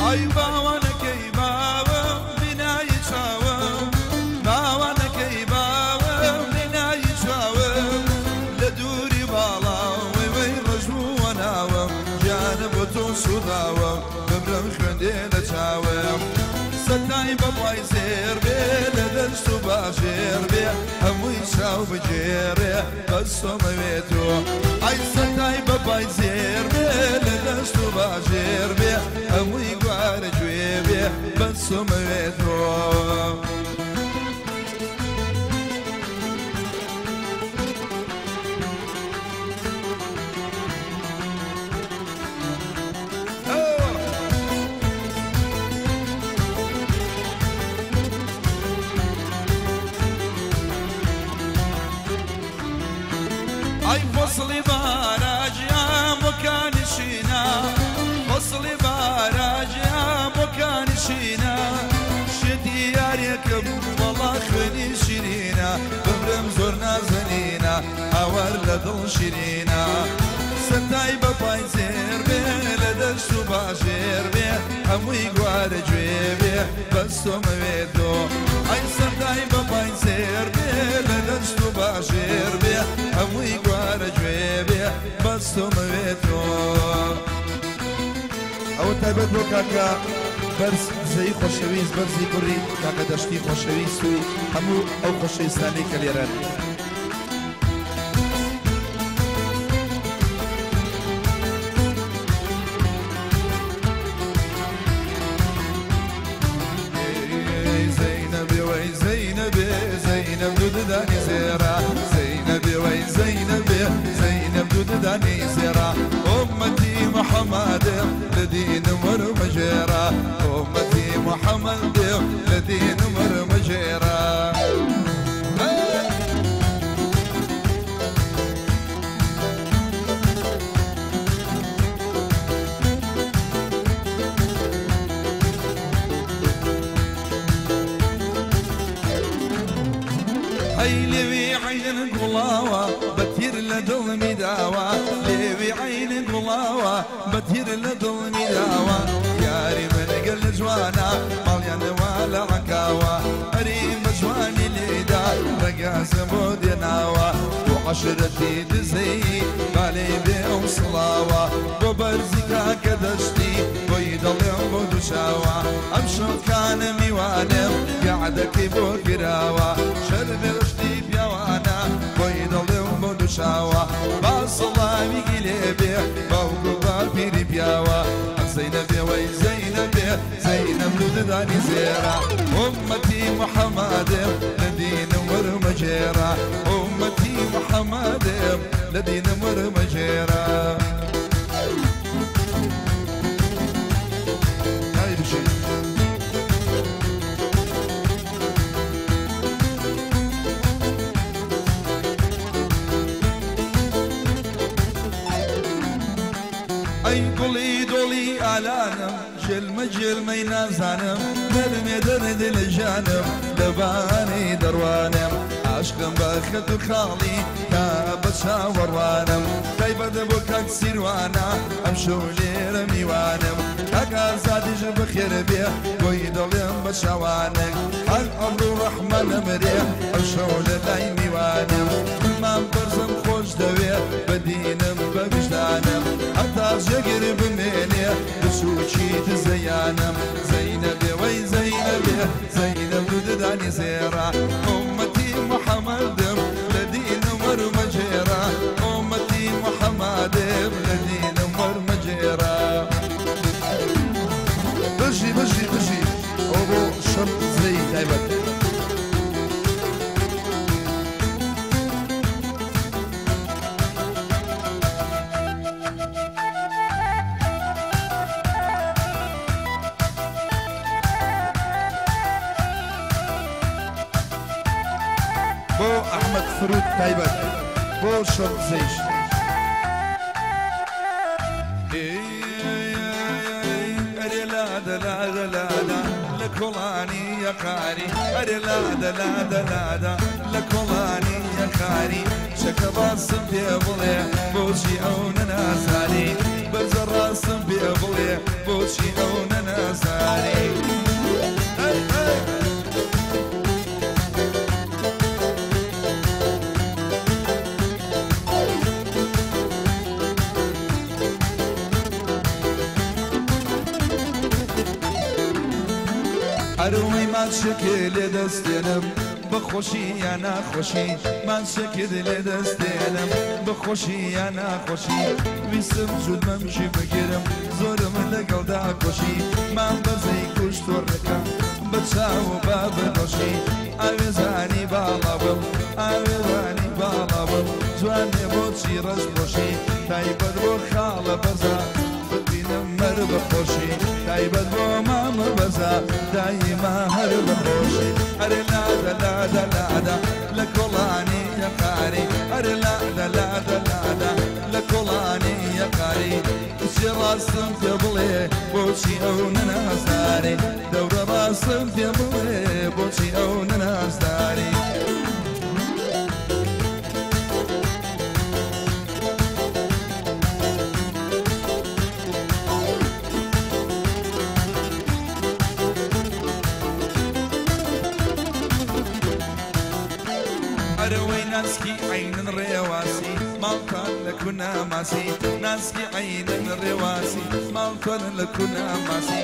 ئای باوانەکەی باوەم بینایی چاوم، باوانەکەی باوەم بینایی چاوم، لە دووری باڵا وەی وەی ڕەش بووە ناوم، گیانە بۆ تۆ سووداوم، بمرم خوێندێ لە چاوم. سەتای بە پای زێر بێ لە دەست و باژێر بێ، هەمووی چاو بگێڕێ بەس تۆمەوێت تۆ. ئای سەتای بە پای زێر بێ لە دەست و باژێر بێ، هەمووی گوارە گوێ بێ بەس تۆمەوێت تۆ. ئای فەسڵی باراجیان بۆ کانشینە، فەسڵی باراجیان بۆ کانشینە، شێتی یارێکم وەڵا خوێنی شیرینە، بمرم زۆر نازەنینە، هاوار لە دڵ شیرینە. سەتای بە پای زێر بێ لە دەست و باژێر بێ، هەمووی گوارە گوێ بێ بەس تۆمەوێت تۆ. ئای سەتای بە پای زێر بێ لە دەست و باژێر بێ، هەمووی گوارە گوێ بێ بەس تۆمەوێت تۆ. ئەوە تایبەت بۆ کاکە بەرز زەی خۆشەویست، بەرزی کوڕی کاکە دەشتی خۆشەویست و هەموو ئەو خۆشەویستانەی کە لێرەن. زەینەبێ وەی زەینەبێ، زەینەب دوو ددانی زێرا، زەینەبێ وەی زەینەبێ، زەینەب دوو ددانی زێرا، ئومەتی محەممەدم لە دینم وەرمەژێرا، ئومەتی محەممەدم لە دینم وەرمەژێرا. ئەی لێوی عەینن گوڵاوە بەتیر لە دڵمی داوە، لێوی عەینن گوڵاوە بەتیر لە دڵمی داوە، یاری من گەل لە جوانە ماڵیانەوە لە عنکاوە، ئەری بە جوانی لێدا ڕێگازم بۆ دێناوە، بۆ عەشرەتی دزەی بالێ بێ ئەو سڵاوە، بۆ بەرزی کاکە دەشتی بۆی دەڵێم بۆ دووچاوە، ئەم شەوکانە میوانم گەعدەکەی بۆ گراوە، شەرمێ ڕشتی پیاوانە بۆی دەڵێم بۆ دووچاوە، با سڵاوی گیلێ بێ باوک و باپیری پیاوە، زەینەبێ وەی زەینەبێ، زەینەب دوو ددانی زێرا، ئومەتی محەممەدم لە دینم وەرمەژێرا، ئومەتی محەممەدم لە دینم وەرمەژێرا. ئای بژی. ئەی گوڵی دۆڵی ئالانم، جێلمە جێلمەی نازانم، نەرمێ دەرد لە ژانم، لەبانی دەڕوانم، عاشقم بە خەت و خاڵی تا بە چاوەڕوانم، تایبەتە بۆ کاک سیروانە ئەم شەو لێرە میوانم، کاک ئازادیش بەخێر بێ بۆی دەڵێم بە چاوانک، هەر عەبدوڕەحمان نەمرێ ئەم شەو لە لای میوانم، مام بەرزم خۆش دەوێ بە دینم بە ویژدانم، هەتا جێگر بمێنێ بچووکی دزەیانم، زەینەبێ وەی زەینەبێ، زەینەب دوو ددانی زێرا، ئومەتی محەممەدم لە دینم وەرمەژێرا، ئومەتی محەممەدم لە دینم وەرمەژێرا. بژی بژی بژی. ئەوە بۆ شەم زەی تایبەت. بۆ ئەحمەد فرود تایبەت، بۆ شەم زەیش. ئەرێ لادە لادە لادا لە کۆڵانی یەقاری، ئەرێ لادە لادە لادا لە کۆڵانی یەقاری، چەکە باسم پێ بڵێ بۆچی ئەو نەنازانی، بەرزە ڕاستم پێ پێ بڵێ بۆچی ئەو نەنازاری ئەرۆی ماچێکێ لێ دەستێنم بەخۆشی یا ناخۆشی ماچێکت لێ دەستێنم بەخۆشی یا ناخۆشی ویستم جوود مەمکی بگیرم زۆرم لەگەڵدا کۆشی مام بەزەی کوشت و ڕێکەم بە چاو و با بنۆشی ئاوێزانی باڵا بم ئاوێزانی باڵا بم جوانێ بۆچی ڕەش بۆشی تایبەت بۆ خاڵە بەزا ببینم مەر بەخۆشی تایبەت بۆ مامە بەزا دایما هەر بەخۆشی ئەرێ لادا لادا لادا لە کۆڵانی یەقاری ئەرێ لادا لادا لادا لە کۆڵانی یەقاری چی ڕاستم پێ بڵێ بۆچی ئەو نەنازداری دەورە ڕاستم پێ بڵێ بۆچی ئەو نەنازداری ناسکی عینن ڕێواسی ماڵتان لە کونا ماسی ناسکی عینن ڕێواسی ماڵتان لە کونا ماسی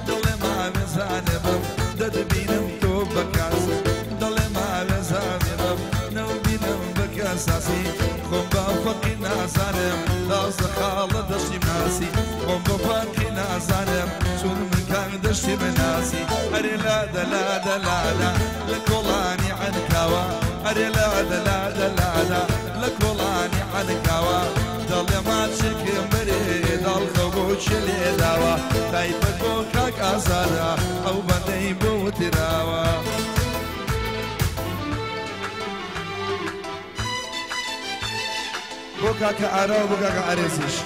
دڵێ ماوێزانێ بم دەتبینم تۆ بەکاسی دڵێ ماوێزانێ بم نەوبینم بەکەساسی خۆم بە فەقی نازانم تازە خاڵە دەشتی ناسی خۆم بە فەقی نازانم چون من کاک دەشتی بناسی ئەرێ لادا لادا لادا لە کۆڵانی عەنکاوە ئەرێ لادا لادا لادا لە کۆڵانی عەنکاوە دەڵێ ماچێکم بەرێ داڵخە بۆ کێ لێداوە تایبەت بۆ کاک ئازادە ئەو بەندەی بۆ وتراوە بۆ کاکە ئارا و بۆ کاکە ئارێزیش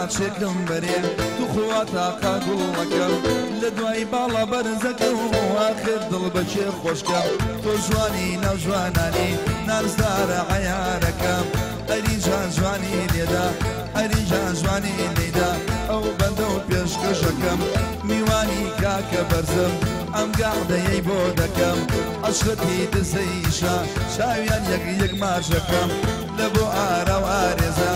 ماچێکم بەرێ توخوا تاقا گوڵەکەم لە دوای باڵا بەرزەکەم و ئاخر دڵ بەکێ خۆشکەم تۆ جوانی ناوجوانانی نازدارە عەیارەکەم ئەری جان جوانی لێدا ئەری جان جوانی لێدا ئەو بەندە و پێشکەشەکەم میوانی کاکە بەرزم ئەم گاعدەیەی بۆ دەکەم عەشرەتی دزەیشە چاویان یەک یەک ماچەکەم لە بۆ ئارا و ئارێزە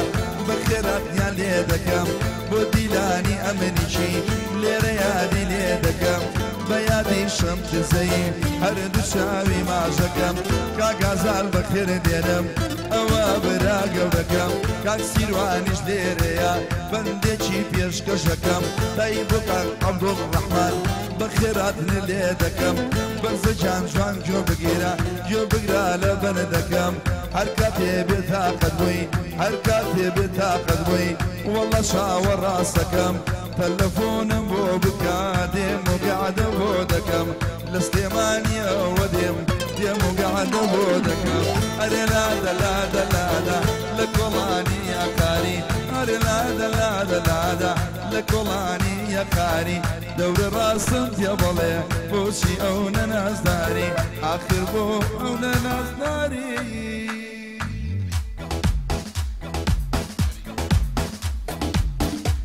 بەخێراتیان لێ دەکەم بۆ دیلانی ئەمریکی لێرە یادی لێ دەکەم بە یادی شەم دزەی هەردوو چاوی ماژەکەم کاک ئازار بەخێر دێنم ئەوە برا گەورەکەم کاک سیروانیش لێرەیە بەندێکی پێشکەشەکەم تای بۆ کاک عەبدوڵڕەحمان بەخێراتن لێ دەکەم بەرزەجان جوان گوێ بگیرە گوێ بگرە لە بەندەکەم هەر کاتێ بێتاقەت بووی هەر کاتێ بێتاقەت بووی وەڵڵە چاوە ڕاستەکەم تەلەفۆنم بۆ بکە دێم و گەعدە بۆ دەکەم لە سلێمانیەوە دێم دێم و گەعدە بۆ دەکەم ئەرێ لادا لادا لادا لە کۆڵانی یەقاری ئەرێ لادا لادا لادا لە کۆڵانی یەقاری دەورە ڕاستم تێ بڵێ بۆچی ئەو نەنازداری ئاخر بۆ ئەو نەنازداری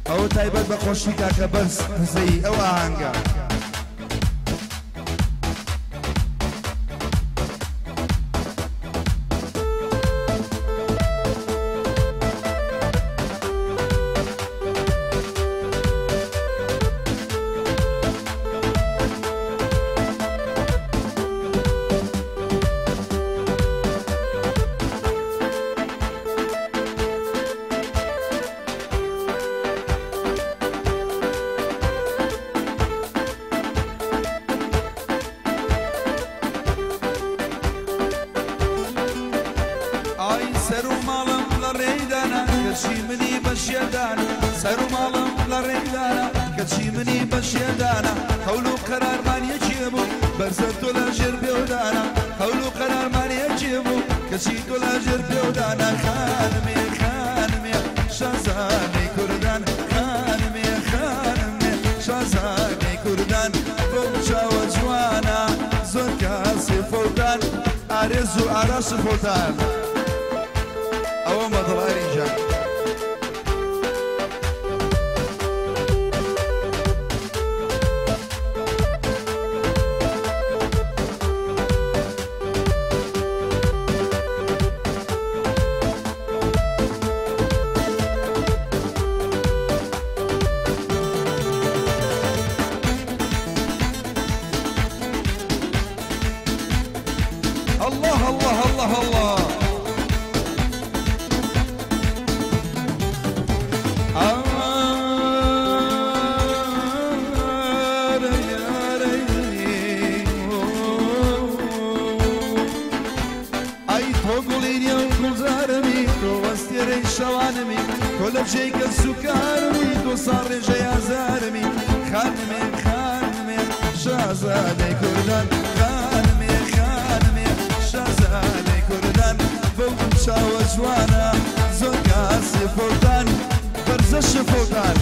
ئەو تایبەت بە خۆشی کاکە بەرز دزەیی ئەو ئاهەنگە کەچی منی بەشێدانە سەر و ماڵم لە ڕێدانە کەچی منی بەشێدانە قەول و قەرارمان یەکێ بوو بە بەرزە تۆ لە ژێر پێودانە قەول و قەرارمان یەکێ بوو کەچی تۆ لە ژێر پێودانە خانمێ خانمێ شازادەی کوردان خانمێ خانمێ شازادەی کوردان بەو چاوە جوانە زۆر کاسی فەوتان ئارێز و ئاراش فەوتان ئەوە مەدڵ ئارینجان. الله الله الله الله ئەی تۆ گوڵی نێو گوڵزارمی تۆ وەستێرەی شەوانمی تۆ لە جێی کەس و کارمی تۆ ساڕێژەی ئازارمی خانمێ خانمێ شازادەی کوردان خانمێ خانمێ شازادەی کوردان بەو چاوە جوانە زۆر کاسی فەوتان بەرزە شفەوتان.